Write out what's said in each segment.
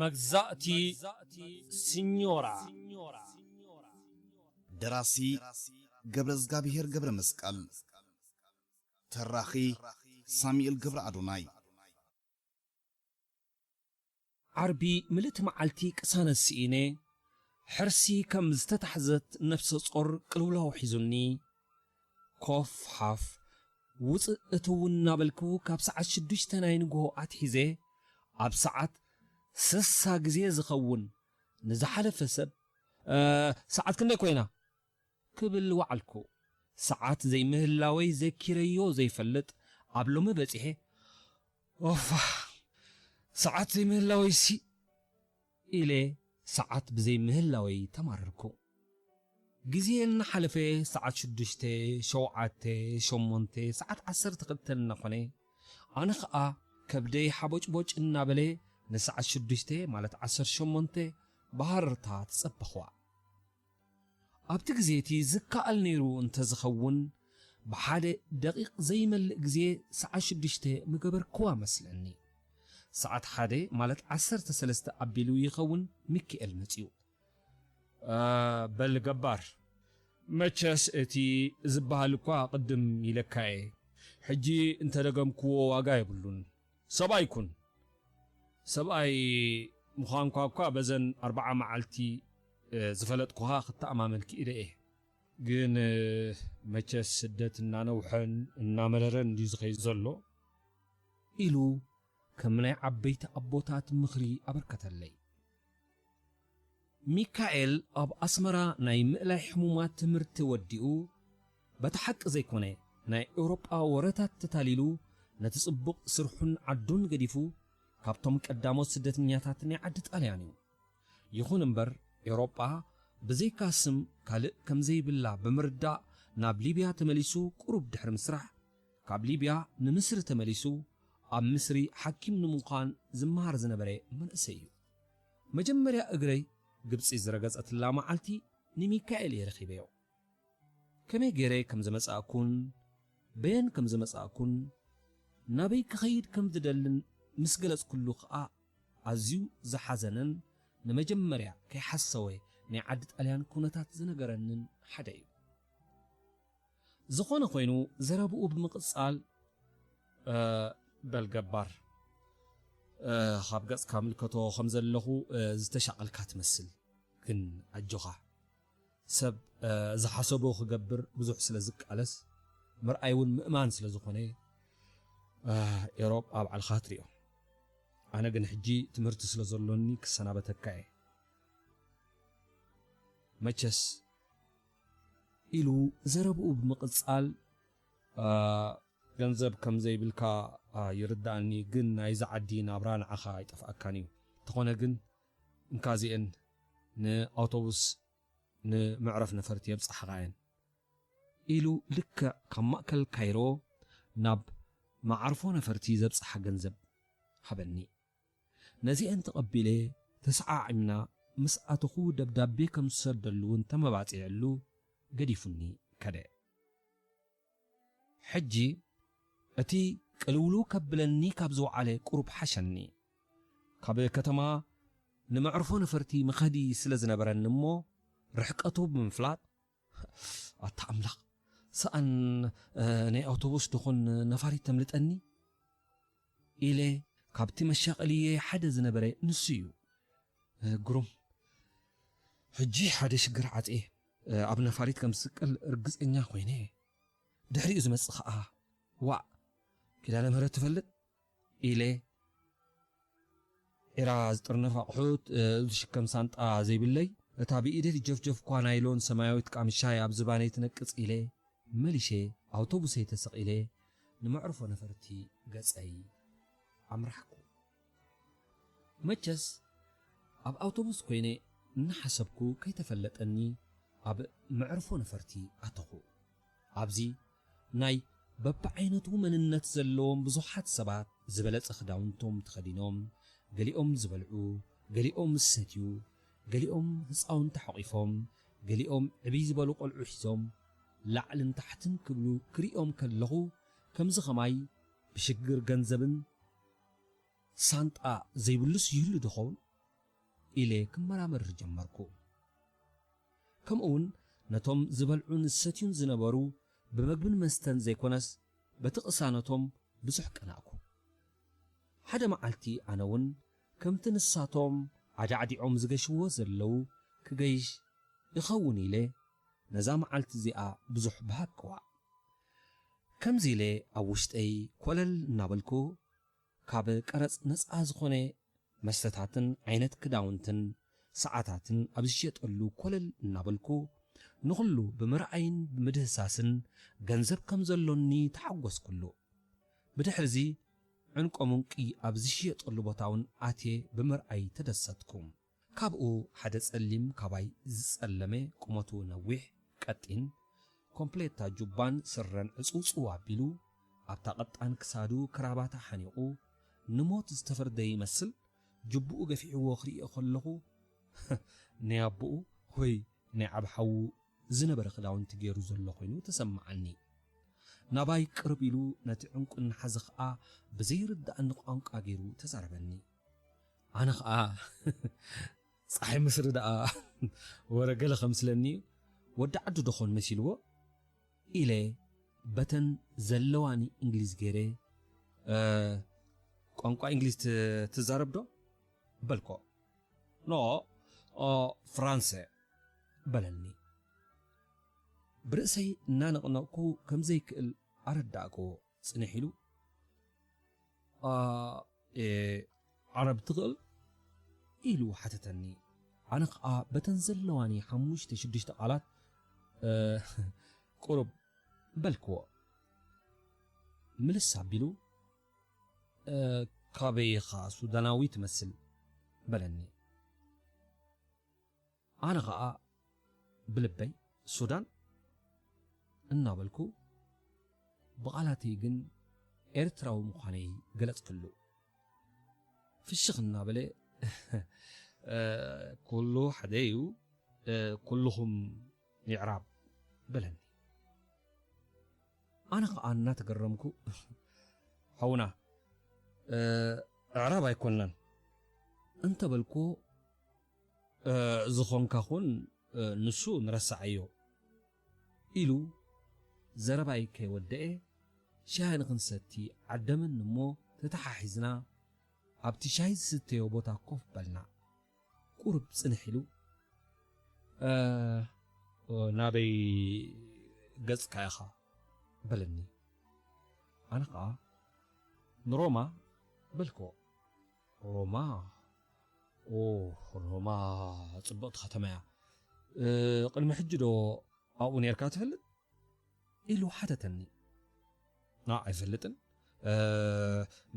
መግዛእቲ ሲኞራ። ደራሲ ገብረ እግዚኣብሔር ገብረ መስቀል። ተራኺ ሳሙኤል ገብረ ኣዶናይ። ዓርቢ ምልእቲ መዓልቲ ቅሳነት ስኢነ፣ ሕርሲ ከም ዝተታሕዘት ነፍሰ ጾር ቅልውላው ሒዙኒ። ኮፍ ሓፍ ውፅእ እትው እናበልኩ ካብ ሰዓት ሽዱሽተ ናይ ንግሆ ኣትሒዘ ኣብ ሰዓት ስሳ ግዜ ዝኸውን ንዝሓለፈ ሰብ "እ፣ ሰዓት ክንደይ ኮይና?" ክብል ወዓልኩ። ሰዓት ዘይምህላወይ ዘኪረዮ ዘይፈልጥ ኣብ ሎሚ በጺሐ፣ "ኦፋ፣ ሰዓት ዘይምህላወይሲ" ኢለ ሰዓት ብዘይምህላወይ ተማረርኩ። ግዜ እናሓለፈ ሰዓት ሽዱሽተ፣ ሸውዓተ፣ ሸሞንተ፣ ሰዓት ዓሰርተ ክልተ እናኾነ፣ ኣነ ኸኣ ከብደይ ሓቦጭቦጭ እናበለ ንሰዓት ሽዱሽተ ማለት ዓሰርተ ሸሞንተ ብሃረርታ ተጸበኽዋ። ኣብቲ ግዜ እቲ ዝከኣል ነይሩ እንተዝኸውን፣ ብሓደ ደቒቕ ዘይመልእ ግዜ ሰዓት ሽዱሽተ ምገበርክዋ መስለኒ። ሰዓት ሓደ ማለት ዓሰርተ ሰለስተ ኣቢሉ ይኸውን ሚኪኤል መጺኡ። "እ፣ በል ገባር፣ መቸስ እቲ ዝበሃል እኳ ቅድም ኢለካ እየ። ሕጂ እንተደገምክዎ ዋጋ የብሉን። ሰብኣይ ኩን። ሰብኣይ ምዃንኳ እኳ በዘን ኣርብዓ መዓልቲ፣ እ፣ ዝፈለጥኩኻ ክተኣማመን ክኢለ እየ። ግን፣ እ፣ መቸስ ስደት እናነውሐን እናመረረን እንድዩ ዝኸይድ ዘሎ" ኢሉ ከም ናይ ዓበይቲ ኣቦታት ምኽሪ ኣበርከተለይ። ሚካኤል ኣብ ኣስመራ ናይ ምእላይ ሕሙማት ትምህርቲ ወዲኡ፣ በቲ ሓቂ ዘይኮነ ናይ ኤውሮጳ ወረታት ተታሊሉ፣ ነቲ ጽቡቕ ስርሑን ዓዱን ገዲፉ፣ ካብቶም ቀዳሞት ስደተኛታት ናይ ዓዲ ጣልያን እዩ። ይኹን እምበር፣ ኤውሮጳ ብዘይካ ስም ካልእ ከም ዘይብላ ብምርዳእ፣ ናብ ሊብያ ተመሊሱ ቁሩብ ድሕሪ ምስራሕ፣ ካብ ሊብያ ንምስሪ ተመሊሱ ኣብ ምስሪ ሓኪም ንምዃን ዝመሃር ዝነበረ መንእሰይ እዩ። መጀመርያ እግረይ ግብጺ ዝረገጸትላ መዓልቲ ንሚካኤል እየ ረኺበዮ። ከመይ ገይረ ከም ዝመጻእኩን በየን ከም ዝመጻእኩን ናበይ ክኸይድ ከም ዝደልን ምስ ገለጽኩሉ ከኣ ኣዝዩ ዝሓዘነን ንመጀመርያ ከይሓሰወ ናይ ዓዲ ጣልያን ኩነታት ዝነገረንን ሓደ እዩ። ዝኾነ ኮይኑ ዘረብኡ ብምቕጻል፣ "እ፣ በል ገባር፣ እ፣ ካብ ገጽካ ምልከቶ ከም ዘለኹ፣ እ፣ ዝተሻቐልካ ትመስል። ግን ኣጆኻ፣ ሰብ፣ እ፣ ዝሓሰቦ ክገብር ብዙሕ ስለ ዝቃለስ፣ ምርኣይ እውን ምእማን ስለ ዝኾነ፣ እ፣ ኤሮጳ ባዕልኻ ትሪኦ። ኣነ ግን ሕጂ ትምህርቲ ስለ ዘሎኒ ክሰናበተካ እየ። መቸስ" ኢሉ ዘረብኡ ብምቕጻል፣ "እ፣ ገንዘብ ከም ዘይብልካ፣ እ፣ ይርድኣኒ፣ ግን ናይዚ ዓዲ ናብራ ንዓኻ ኣይጠፍኣካን እዩ። እንተኾነ ግን እንካ እዚኤን ንኣውቶቡስ ንመዕረፍ ነፈርቲ የብጽሓኻ እየን" ኢሉ ልክዕ ካብ ማእከል ካይሮ ናብ መዓርፎ ነፈርቲ ዘብጽሓ ገንዘብ ሃበኒ። ነዚአን ተቐቢለ ተሰዓዒምና ምስ ኣተኹ ደብዳቤ ከም ዝሰደሉ እውን ተመባጺዐሉ ገዲፉኒ ከደ። ሕጂ እቲ ቅልውልው ከብለኒ ካብ ዝወዓለ ቁሩብ ሓሸኒ። ካብ ከተማ ንመዕርፎ ነፈርቲ መኸዲ ስለ ዝነበረኒ እሞ ርሕቀቱ ብምፍላጥ፣ "ኣታ ኣምላኽ፣ ሰኣን፣ እ፣ ናይ ኣውቶቡስ ድኹን ነፋሪት ተምልጠኒ?" ኢለ ካብቲ መሻቐልየ ሓደ ዝነበረ ንሱ እዩ። "እ፣ ግሩም፣ ሕጂ ሓደ ሽግር ዓጽየ፣ እ፣ ኣብ ነፋሪት ከም ዝስቀል ርግጸኛ ኮይነ። ድሕሪኡ ዝመጽእ ኸኣ፣ ዋእ፣ ኪዳነ ምህረት ትፈልጥ?" ኢለ ዒራ ዝጥርነፍ ኣቑሑት፣ እ፣ ዝሽከም ሳንጣ ዘይብለይ፣ እታ ብኢደ ዝጀፍጀፍኳ ናይሎን ሰማያዊት ቃምሻይ ኣብ ዝባነይ ትነቅጽ ኢለ መሊሸ ኣውቶቡሰይ ተሰቒለ ንመዕርፎ ነፈርቲ ገጸይ ኣምራሕኩ። መቸስ ኣብ ኣውቶቡስ ኮይነ እናሓሰብኩ ከይተፈለጠኒ ኣብ መዕርፎ ነፈርቲ ኣተኹ። ኣብዚ ናይ በብዓይነቱ መንነት ዘለዎም ብዙሓት ሰባት ዝበለጸ ክዳውንቶም ተኸዲኖም፣ ገሊኦም ዝበልዑ፣ ገሊኦም ዝሰትዩ፣ ገሊኦም ህጻውንቲ ሓቒፎም፣ ገሊኦም ዕብይ ዝበሉ ቆልዑ ሒዞም ላዕልን ታሕትን ክብሉ ክሪኦም ከለኹ፣ ከምዚ ኸማይ ብሽግር ገንዘብን ሳንጣ ዘይብሉስ ይህሉ ዶ ኸውን? ኢለ ክመራመር ጀመርኩ። ከምኡውን ነቶም ዝበልዑን ዝሰትዩን ዝነበሩ ብመግብን መስተን ዘይኮነስ በቲ ቅሳነቶም ብዙሕ ቀናእኩ። ሓደ መዓልቲ ኣነ እውን ከምቲ ንሳቶም ዓዳዕዲዖም ዝገሽዎ ዘለዉ ክገይሽ ይኸውን ኢለ ነዛ መዓልቲ እዚኣ ብዙሕ በሃቅዋ። ከምዚ ኢለ ኣብ ውሽጠይ ኮለል እናበልኩ ካብ ቀረጽ ነጻ ዝኾነ መስተታትን ዓይነት ክዳውንትን ሰዓታትን ኣብ ዝሸጠሉ ኮለል እናበልኩ ንኹሉ ብምርኣይን ብምድህሳስን ገንዘብ ከም ዘሎኒ ተሓጎስኩሉ። ብድሕርዚ ዕንቆ ምንቂ ኣብ ዝሽየጠሉ ቦታ እውን ኣትየ ብምርኣይ ተደሰትኩ። ካብኡ ሓደ ጸሊም ካባይ ዝጸለመ ቁመቱ ነዊሕ ቀጢን ኮምፕሌታ ጁባን ስረን ዕጽውጽው ኣቢሉ ኣብታ ቀጣን ክሳዱ ክራባታ ሓኒቑ ንሞት ዝተፈርደ ይመስል ጅቡኡ ገፊዕዎ ክርእዮ ከለኹ ናይ ኣቦኡ ወይ ናይ ዓብ ሓዉ ዝነበረ ክዳውንቲ ገይሩ ዘሎ ኮይኑ ተሰማዓኒ። ናባይ ቅርብ ኢሉ ነቲ ዕንቁ እናሓዘ ኸኣ ብዘይርድኣኒ ቋንቋ ገይሩ ተዛረበኒ። ኣነ ኸኣ ጸሓይ ምስሪ ደኣ ወረ ገለ ከምስለኒ ወዲ ዓዱ ደኾን መሲልዎ ኢለ በተን ዘለዋኒ እንግሊዝ ገይረ "እ፣ ቋንቋ እንግሊዝ ት- ትዛረብ ዶ?" በልኮ። "ኖ፣ ኦ፣ ፍራንሰ" በለኒ። ብርእሰይ እናነቕነቕኩ ከም ዘይክእል ኣረዳእክዎ። ጽንሕ ኢሉ "ኣ፣ ኤ፣ ዓረብ ትኽእል?" ኢሉ ሓተተኒ። ኣነ ኸኣ በተን ዘለዋኒ ሓሙሽተ ሽዱሽተ ቃላት "እ፣ ቁሩብ" በልክዎ። ምልስ ኣቢሉ "እ፣ ካበይ ኢኻ ሱዳናዊ ትመስል?" በለኒ። ኣነ ኸኣ ብልበይ "ሱዳን?" እናበልኩ ብቓላተይ ግን ኤርትራዊ ምዃነይ ገለጽክሉ። ፍሽኽ እናበለ "እ፣ ኩሉ ሓደ እዩ፣ እ፣ ኩልኹም የዕራብ" በለኒ። ኣነ ኸኣ እናተገረምኩ "ሓውና፣ እ፣ ኣዕራብ ኣይኮንናን" እንተበልኩ "እ፣ ዝኾንካ ኹን፣ እ፣ ንሱ ንረሳዓዮ" ኢሉ ዘረባይ ከይወደኤ ሻሂ ንኽንሰቲ ዓደመኒ እሞ ተተሓሒዝና ኣብቲ ሻሂ ዝስተዮ ቦታ ኮፍ በልና። ቁሩብ ጽንሕ ኢሉ "እ፣ ናበይ ገጽካ ኢኻ?" በለኒ። ኣነ ኸኣ "ንሮማ" በልክዎ። "ሮማ? ኦ፣ ሮማ ጽብቕቲ ከተማ እያ። እ፣ ቅድሚ ሕጂ ዶ ኣብኡ ኔርካ ትፈልጥ?" ኢሉ ሓተተኒ። "ና፣ ኣይፈልጥን። እ፣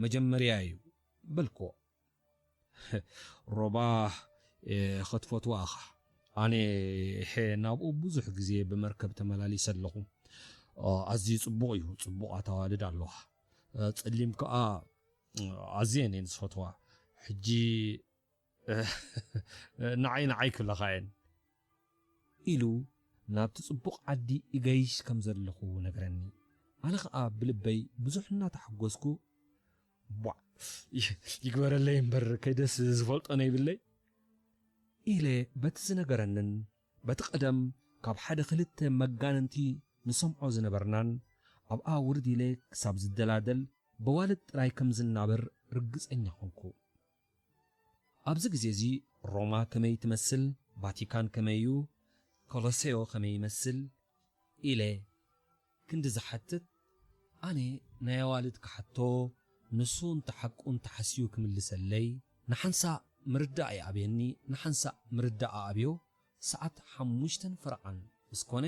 መጀመርያ እዩ" በልክዎ። "ሮማ፣ እ፣ ክትፈትዋ ኢኻ። ኣነ፣ ሐ፣ ናብኡ ብዙሕ ግዜ ብመርከብ ተመላሊሰ ኣለኹ። እ፣ ኣዝዩ ጽቡቕ እዩ። ጽቡቓት ኣዋልድ ኣለዋ። እ፣ ጸሊም ከኣ፣ እ፣ ኣዝየን እየን ዝፈትዋ። ሕጂ፣ እ፣ ንዓይ፣ ንዓይ ክብላኻ እየን" ኢሉ ናብቲ ጽቡቕ ዓዲ እገይሽ ከም ዘለኹ ነገረኒ። ኣነ ኸኣ ብልበይ ብዙሕ እናተሓጎስኩ "ቧዕ፣ ይግበረለይ እምበር ከይደስ ዝፈልጦ ነይብለይ" ኢለ በቲ ዝነገረንን በቲ ቀደም ካብ ሓደ ክልተ መጋንንቲ ንሰምዖ ዝነበርናን ኣብኣ ውርድ ኢለ ክሳብ ዝደላደል በዋልድ ጥራይ ከም ዝናበር ርግጸኛ ኾንኩ። ኣብዚ ግዜ እዚ ሮማ ከመይ ትመስል፣ ቫቲካን ከመይ እዩ፣ ኮሎሴዮ ከመይ ይመስል ኢለ ክንዲ ዝሓትት፣ ኣነ ናይ ኣዋልድ ክሓቶ፣ ንሱ እንተ ሓቁ እንተ ሓስዩ ክምልሰለይ፣ ንሓንሳእ ምርዳእ ይኣብየኒ፣ ንሓንሳእ ምርዳእ ኣብዮ፣ ሰዓት ሓሙሽተን ፈረቓን ምስ ኮነ፣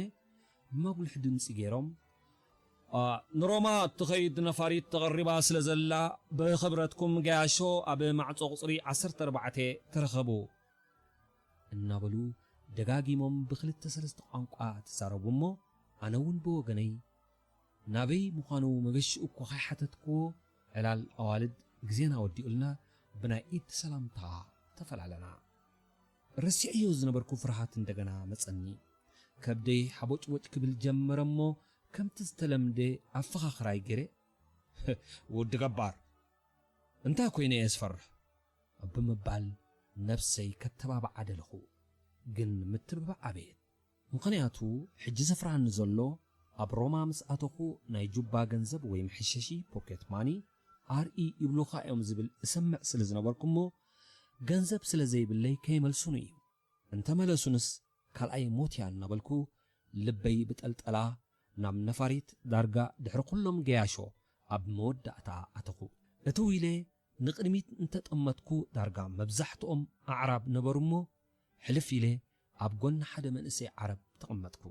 ብመጉልሒ ድምጺ ገይሮም፣ "ኣ፣ ንሮማ እትኸይድ ነፋሪት ተቐሪባ ስለ ዘላ፣ ብኽብረትኩም ገያሾ ኣብ ማዕጾ ቁጽሪ ዓሰርተ ኣርባዕተ ተረኸቡ" እናበሉ ደጋጊሞም ብኽልተ ሰለስተ ቋንቋ ተዛረቡ እሞ፣ ኣነ እውን ብወገነይ ናበይ ምዃኑ መገሽኡ እኳ ከይሓተትክዎ፣ ዕላል ኣዋልድ ግዜና ወዲኡልና ብናይ ኢድ ሰላምታ ተፈላለና። ረሲዐዮ ዝነበርኩ ፍርሃት እንደገና መጸኒ። ከብደይ ሓቦጭቦጭ ክብል ጀመረ እሞ፣ ከምቲ ዝተለምደ ኣፈኻኽራይ ገይረ፣ "ወዲ ገባር፣ እንታይ ኮይነ እየ ዝፈርሕ?" ብምባል ነብሰይ ከተባብዓ ደለኹ። ግን ምትብባዕ ኣበየት? ምኽንያቱ ሕጂ ዘፍርሃኒ ዘሎ ኣብ ሮማ ምስ ኣተኹ ናይ ጁባ ገንዘብ ወይ መሐሸሺ፣ ፖኬት ማኒ፣ ኣርኢ ይብሉኻ እዮም ዝብል እሰምዕ ስለ ዝነበርኩ እሞ፣ ገንዘብ ስለ ዘይብለይ ከይመልሱኒ እዩ። እንተመለሱንስ ካልኣይ ሞት እያ እናበልኩ ልበይ ብጠልጠላ ናብ ነፋሪት ዳርጋ ድሕሪ ኩሎም ገያሾ ኣብ መወዳእታ ኣተኹ። እትው ኢለ ንቕድሚት እንተጠመትኩ ዳርጋ መብዛሕትኦም ኣዕራብ ነበሩ እሞ ሕልፍ ኢለ ኣብ ጎኒ ሓደ መንእሰይ ዓረብ ተቐመጥኩ።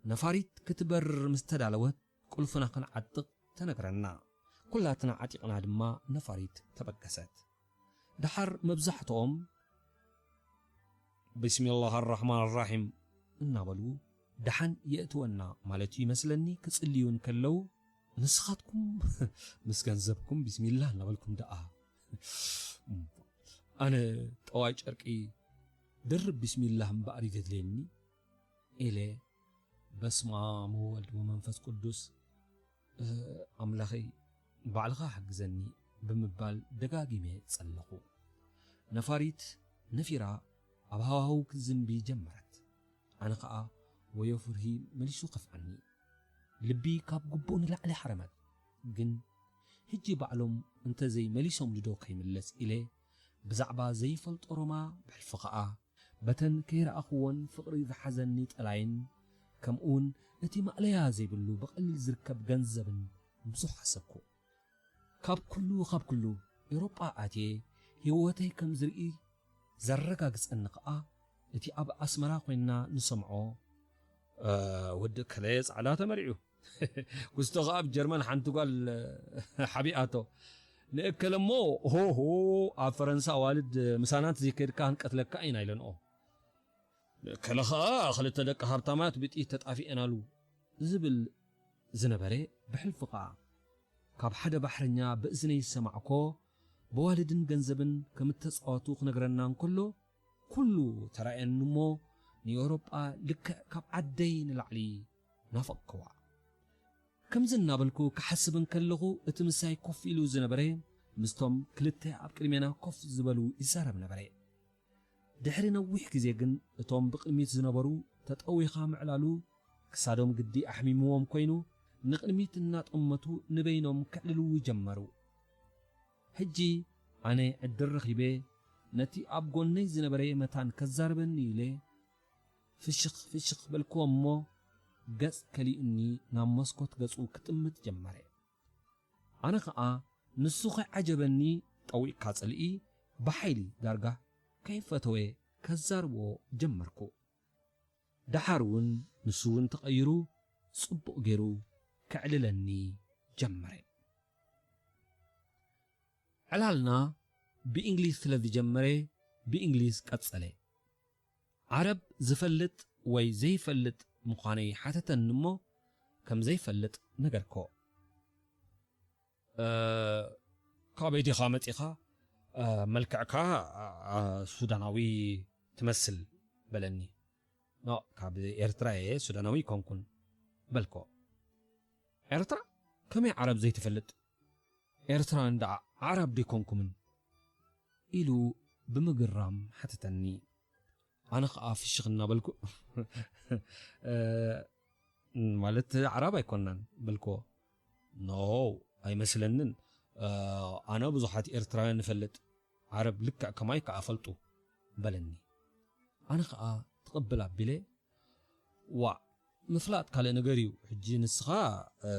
ነፋሪት ክትበርር ምስ ተዳለወት ቁልፍና ክንዓጥቕ ተነግረና። ኩላትና ዓጢቕና ድማ ነፋሪት ተበገሰት። ደሓር መብዛሕትኦም ብስሚላህ ኣራሕማን ኣራሒም እናበሉ ደሓን የእትወና ማለት እዩ ይመስለኒ ክጽልዩ እንከለዉ፣ ንስኻትኩም ምስ ገንዘብኩም ቢስሚላህ እናበልኩም ደኣ። ኣነ ጠዋይ ጨርቂ ድርብ ቢስሚላህ እምበኣር ይደድልየኒ ኢለ በስመ ኣብ ወወልድ ወመንፈስ ቅዱስ፣ እ፣ ኣምላኸይ ባዕልኻ ሓግዘኒ ብምባል ደጋጊመ ጸለኹ። ነፋሪት ነፊራ ኣብ ሃዋህው ክትዝንቢ ጀመረት። ኣነ ኸኣ ወዮ ፍርሂ መሊሱ ከፍኣኒ። ልቢ ካብ ግቡእ ንላዕሊ ሓረመት። ግን ሕጂ ባዕሎም እንተዘይ መሊሶምሉ ዶ ከይምለስ ኢለ ብዛዕባ ዘይፈልጦ ሮማ ብሕልፊ ኸኣ በተን ከይረኣኽዎን ፍቕሪ ዝሓዘኒ ጠላይን ከምኡውን እቲ ማእለያ ዘይብሉ ብቐሊል ዝርከብ ገንዘብን ብዙሕ ሓሰብኩ። ካብ ኩሉ ካብ ኩሉ ኤውሮጳ ኣትየ ህይወተይ ከም ዝርኢ ዘረጋግጸኒ ኸኣ እቲ ኣብ ኣስመራ ኮይንና ንሰምዖ እ፣ ወዲ እከለ ጻዕዳ ተመሪዑ። ክስቶ ኸኣ ኣብ ጀርመን ሓንቲ ጓል ሓቢኣቶ። ንእከለ እሞ ሆሆ ኣብ ፈረንሳ ኣዋልድ ምሳና እንተዘይከድካ ክንቀትለካ ኢና ኢለንኦ። ንእከለ ኸኣ ክልተ ደቂ ሃብታማት ብጥይት ተጣፊኤናሉ ዝብል ዝነበረ ብሕልፊ ኸኣ ካብ ሓደ ባሕረኛ ብእዝነይ ዝሰማዕኮ ብዋልድን ገንዘብን ከም እተጻወቱ ክነግረና እንከሎ ኩሉ ተራእየኒ እሞ ንኤውሮጳ ልክዕ ካብ ዓደይ ንላዕሊ ናፈቅክዋ። ከምዚ እናበልኩ ክሓስብ እንከለኹ እቲ ምሳይ ኮፍ ኢሉ ዝነበረ ምስቶም ክልተ ኣብ ቅድሜና ኮፍ ዝበሉ ይዛረብ ነበረ። ድሕሪ ነዊሕ ግዜ ግን እቶም ብቕድሚት ዝነበሩ ተጠዊኻ ምዕላሉ ክሳዶም ግዲ ኣሕሚምዎም ኮይኑ ንቕድሚት እናጠመቱ ንበይኖም ከዕልልዉ ጀመሩ። ሕጂ ኣነ ዕድል ረኺበ ነቲ ኣብ ጎነይ ዝነበረ መታን ከዛርበኒ ኢለ ፍሽኽ ፍሽኽ በልክዎ እሞ ገጽ ከሊኡኒ ናብ መስኮት ገጹ ክጥምት ጀመረ። ኣነ ኸኣ ንሱ ከይዓጀበኒ ጠዊቕካ ጽልኢ ብሓይሊ ዳርጋ ከይፈተወ ከዛርቦ ጀመርኩ። ደሓር እውን ንሱ እውን ተቐይሩ ጽቡቕ ገይሩ ከዕልለኒ ጀመረ። ዕላልና ብእንግሊዝ ስለ ዝጀመረ ብእንግሊዝ ቀጸለ። ዓረብ ዝፈልጥ ወይ ዘይፈልጥ ምዃነይ ሓተተኒ እሞ ከም ዘይፈልጥ ነገርኮ። እ፣ ካበይ ዲኻ መጺኻ? እ፣ መልክዕካ፣ እ፣ ሱዳናዊ ትመስል በለኒ። ኖ፣ ካብ ኤርትራ እየ፣ ሱዳናዊ ኣይኮንኩን በልኮ። ኤርትራ? ከመይ ዓረብ ዘይትፈልጥ? ኤርትራውያን ደኣ ዓረብ ደይኮንኩምን? ኢሉ ብምግራም ሓተተኒ። ኣነ ኸኣ ፍሽኽ እናበልኩ፣ እ፣ ማለት ዓረብ ኣይኮናን በልክዎ። ኖ፣ ኣይመስለንን። እ፣ ኣነ ብዙሓት ኤርትራውያን እፈልጥ፣ ዓረብ ልክዕ ከማይ ከኣ ፈልጡ በለኒ። ኣነ ኸኣ ትቕብል ኣቢለ፣ ዋእ፣ ምፍላጥ ካልእ ነገር እዩ። ሕጂ ንስኻ፣ እ፣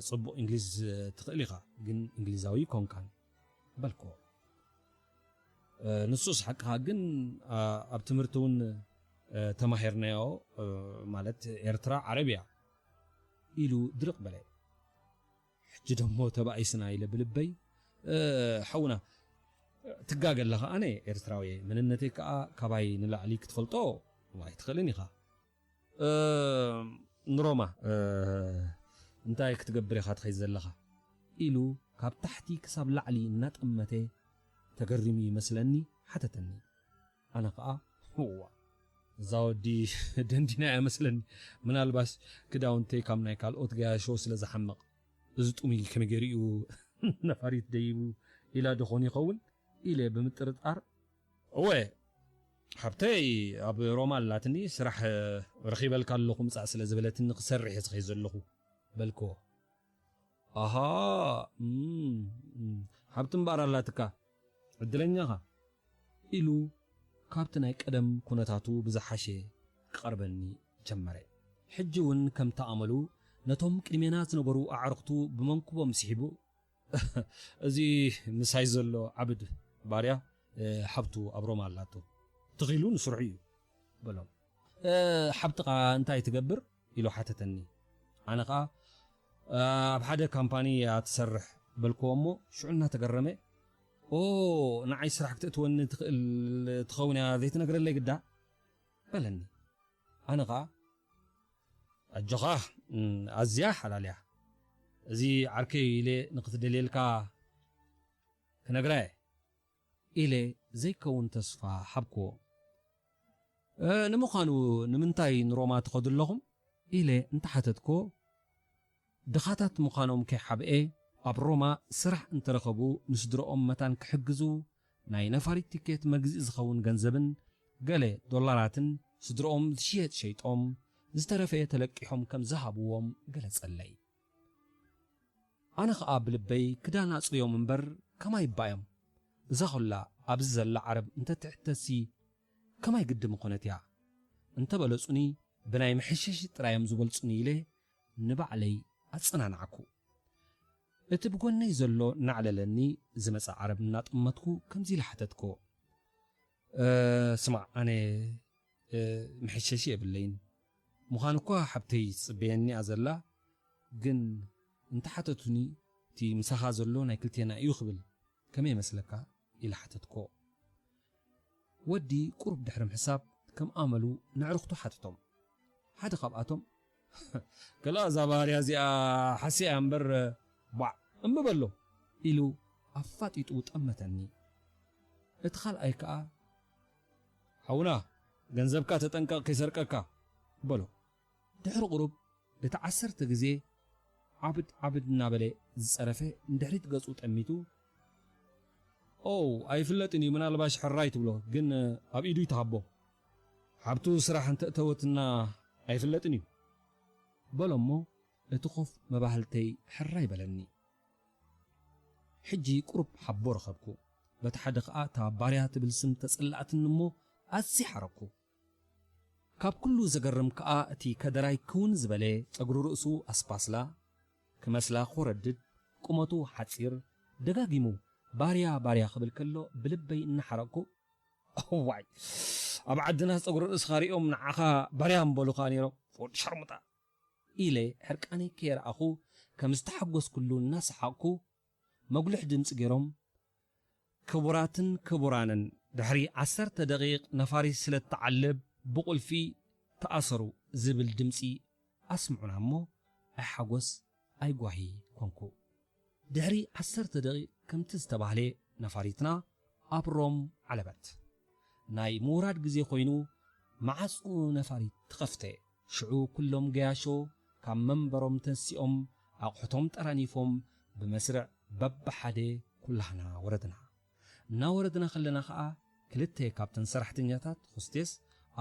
ጽቡቕ እንግሊዝ ትኽእል ኢኻ፣ ግን እንግሊዛዊ ኣይኮንካን በልክዎ። እ፣ ንሱስ ሓቅኻ፣ ግን፣ እ፣ ኣብ ትምህርቲ እውን፣ እ፣ ተማሂርናዮ፣ እ፣ ማለት ኤርትራ ዓረብ እያ ኢሉ ድርቕ በለ። ሕጂ ደሞ ተባኢስና ኢለ ብልበይ፣ እ፣ ሓውና፣ ትጋገ ኣለኻ፣ ኣነ ኤርትራዊ እየ፣ መንነተይ ከኣ ካባይ ንላዕሊ ክትፈልጦ ኣይትኽእልን ኢኻ። እ፣ ንሮማ፣ እ፣ እንታይ ክትገብር ኢኻ ትኸይድ ዘለኻ? ኢሉ ካብ ታሕቲ ክሳብ ላዕሊ እናጠመተ ተገሪሙ ይመስለኒ ሓተተኒ። ኣነ ኸኣ፣ እዋ፣ እዛ ወዲ ደንዲና እያ መስለኒ። ምናልባሽ ክዳውንተይ ካብ ናይ ካልኦት ገያሾ ስለ ዝሓምቕ፣ እዚ ጥሙይ ከመይ ገይሩ እዩ ነፋሪት ደይቡ ኢላ ዶ ኾን ይኸውን? ኢለ ብምጥርጣር እወ፣ ሓብተይ ኣብ ሮማ ኣላትኒ፣ ስራሕ ረኺበልካ ኣለኹ ምጻእ ስለ ዝበለትኒ ክሰርሕ እየ ዝኸይድ ዘለኹ በልክዎ። ኣሃ፣ እም፣ እም፣ ሓብቲ እምበኣር ኣላትካ፣ ዕድለኛኻ ኢሉ ካብቲ ናይ ቀደም ኩነታቱ ብዝሓሸ ክቐርበኒ ጀመረ። ሕጂ እውን ከምቲ ኣመሉ ነቶም ቅድሜና ዝነበሩ ኣዕርኽቱ ብመንኩቦም ስሒቡ፣ "እዚ ምሳይ ዘሎ ዓብድ ባርያ፣ እ፣ ሓብቱ ኣብ ሮማ ኣላቶ። ተኺሉ ንስርሑ እዩ" በሎም። "እ፣ ሓብትኻ እንታይ ትገብር?" ኢሉ ሓተተኒ። ኣነ ኸኣ፣ "ኣብ ሓደ ካምፓኒ እያ ትሰርሕ" በልክዎ እሞ፣ ሽዑ እናተገረመ፣ "ኦ፣ ንዓይ ስራሕ ክተእትወኒ ትኽእል ትኸውን እያ ዘይትነግረለይ ግዳ?" በለኒ። ኣነ ኸኣ፣ "ኣጆኻ፣ እም፣ ኣዝያ ሓላል እያ። እዚ ዓርከይ ኢለ ንኽትደልየልካ ክነግራ እየ" ኢለ ዘይከውን ተስፋ ሃብክዎ። "እ፣ ንምዃኑ ንምንታይ ንሮማ ትኸዱ ኣለኹም?" ኢለ እንተሓተትክዎ፣ ድኻታት ምዃኖም ከይሓብኤ፣ ኣብ ሮማ ስራሕ እንተረኸቡ ንስድርኦም መታን ክሕግዙ ናይ ነፋሪት ቲኬት መግዝኢ ዝኸውን ገንዘብን ገለ ዶላራትን ስድርኦም ዝሽየጥ ሸይጦም ዝተረፈ ተለቂሖም ከም ዝሃብዎም ገለጸለይ። ኣነ ኸኣ ብልበይ ክዳን ኣጽርዮም እምበር ከማይ ባዮም፣ እዛ ኹላ ኣብዚ ዘላ ዓረብ እንተትሕተሲ ከማይ ግዲ ምኾነት እያ። እንተበለጹኒ ብናይ መሐሸሺ ጥራዮም ዝበልጹኒ ኢለ ንባዕለይ ኣጸናናዕኩ። እቲ ብጎነይ ዘሎ እናዕለለኒ ዝመጸ ዓረብ እናጠመትኩ ከምዚ ኢለ ሓተትክዎ። "እ፣ ስማዕ፣ ኣነ፣ እ፣ መሐሸሺ የብለይን። ምዃን እኳ ሓብተይ ትጽበየኒ እያ ዘላ፣ ግን እንተሓተቱኒ እቲ ምሳኻ ዘሎ ናይ ክልቴና እዩ ክብል ከመይ ይመስለካ?" ኢለ ሓተትክዎ። ወዲ ቁሩብ ድሕሪ ምሕሳብ ከም ኣመሉ ነዕርኽቱ ሓተቶም። ሓደ ካብኣቶም፣ "ከላ እዛ ባህርያ እዚኣ ሓስያ እያ እምበር፣ ቧዕ እምቢ በሎ" ኢሉ ኣፋጢጡ ጠመተኒ። እቲ ካልኣይ ከኣ፣ "ሓውና፣ ገንዘብካ ተጠንቀቕ ከይሰርቀካ" በሎ። ድሕሪ ቁሩብ እቲ ዓሰርተ ግዜ ዓብድ ዓብድ እናበለ ዝጸረፈ ንድሕሪት ገጹ ጠሚቱ፣ "ኦ፣ ኣይፍለጥን እዩ፣ ምናልባሽ ሕራይ ትብሎ፣ ግን ኣብ ኢዱ ይትሃቦ። ሓብቱ ስራሕ እንተእተወትና ኣይፍለጥን እዩ" በሎ እሞ እቲ ኮፍ መባህልተይ ሕራይ በለኒ። ሕጂ ቁሩብ ሓቦ ረኸብኩ። በቲ ሓደ ኸኣ እታ ባርያ ትብል ስም ተጸላእትኒ እሞ ኣዝየ ሓረኩ። ካብ ኩሉ ዘገርም ከኣ እቲ ከደራይ ክውን ዝበለ ጸጉሪ ርእሱ ኣስፓስላ ክመስላ ኮረድድ፣ ቁመቱ ሓጺር፣ ደጋጊሙ "ባርያ፣ ባርያ" ክብል ከሎ ብልበይ እናሓረቅኩ፣ "እዋይ፣ ኣብ ዓድና ጸጉሪ ርእስኻ ሪኦም ንዓኻ ባርያ ምበሉኻ ነይሮም፣ ወዲ ሸርሙጣ" ኢለ ሕርቃነይ ከየርኣኹ ከም ዝተሓጎስኩሉ እናሰሓቕኩ መጉልሕ ድምጺ ገይሮም፣ "ክቡራትን ክቡራንን፣ ድሕሪ ዓሰርተ ደቂቕ ነፋሪት ስለ እትዓልብ ብቁልፊ ተኣሰሩ" ዝብል ድምጺ ኣስምዑና እሞ፣ ኣይሓጎስ ኣይጓሂ ኮንኩ። ድሕሪ ዓሰርተ ደቂቕ ከምቲ ዝተባህለ ነፋሪትና ኣብ ሮም ዓለበት። ናይ ምውራድ ግዜ ኮይኑ፣ ማዕጾ ነፋሪት ተኸፍተ። ሽዑ ኩሎም ገያሾ ካብ መንበሮም ተንሲኦም ኣቑሑቶም ጠራኒፎም ብመስርዕ በብሓደ ኩላህና ወረድና። እናወረድና ከለና ኸኣ ክልተ ካብተን ሰራሕተኛታት ሆስቴስ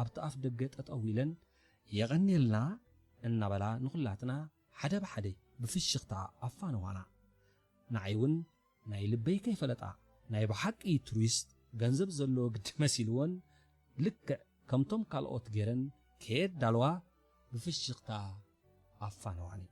ኣብቲ ኣፍ ደገ ጠጠው ኢለን "የቐንየልና" እናበላ ንኹላትና ሓደ ብሓደ ብፍሽኽታ ኣፋነዋና። ንዓይ እውን ናይ ልበይ ከይፈለጣ ናይ ብሓቂ ቱሪስት ገንዘብ ዘለዎ ግዲ መሲልወን ልክዕ ከምቶም ካልኦት ገይረን ከየዳልዋ ብፍሽኽታ ኣፋነዋኒ።